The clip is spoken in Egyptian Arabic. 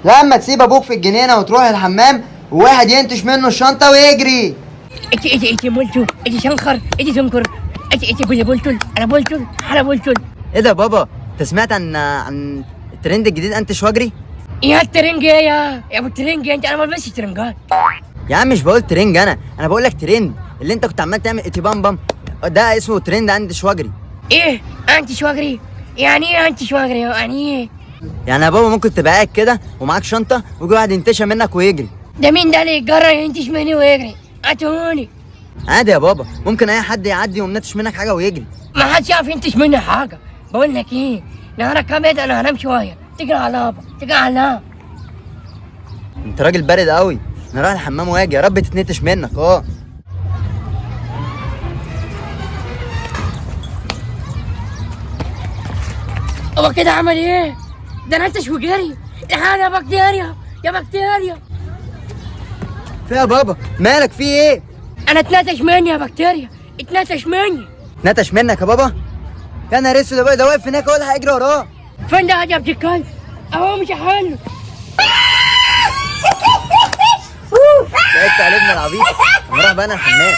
لما تسيب ابوك في الجنينة وتروح الحمام وواحد ينتش منه الشنطة ويجري. إتي إتي إتي بولتو إتي شنخر إتي سنكر إتي إتي بولي بولتول أنا بولتول أنا بولتول. ايه ده يا بابا؟ انت سمعت عن الترند الجديد انتش واجري؟ يا الترنج يا ابو الترنج انت، انا ما بلبسش ترنجات. يا عم مش بقول ترنج، انا بقول لك ترند اللي انت كنت عمال تعمل اتي بام بام، ده اسمه ترند انتش واجري. ايه انت شواجري؟ يعني ايه انت شواجري؟ يعني ايه؟ يعني يا بابا ممكن تبقى قاعد كده ومعاك شنطه ويجي واحد ينتشها منك ويجري. ده مين ده اللي يتجرأ ينتش مني ويجري؟ اتوني. عادي يا بابا، ممكن اي حد يعدي ويقوم ناتش منك حاجة ويجري. ما حدش يعرف ينتش مني حاجة. بقول لك ايه، نهارك ابيض، انا هنام شوية. تجري على يابا، تجري على. انت راجل بارد قوي. انا رايح الحمام واجي، يا رب تتنتش منك. اه هو كده عمل ايه؟ ده نتش وجري. الحقني يا بكتيريا، يا بكتيريا. في يا بابا؟ مالك في ايه؟ انا اتنتش مني يا بكتيريا، اتنتش مني. نتش منك يا بابا؟ يا نهار اسود يا بابا، ده واقف هناك هو اللي هيجري وراه. فين ده يا ابن الكلب؟ اهو مش حلو. لقيت على ابن العبيط. انا رايح بقى انا الحمام.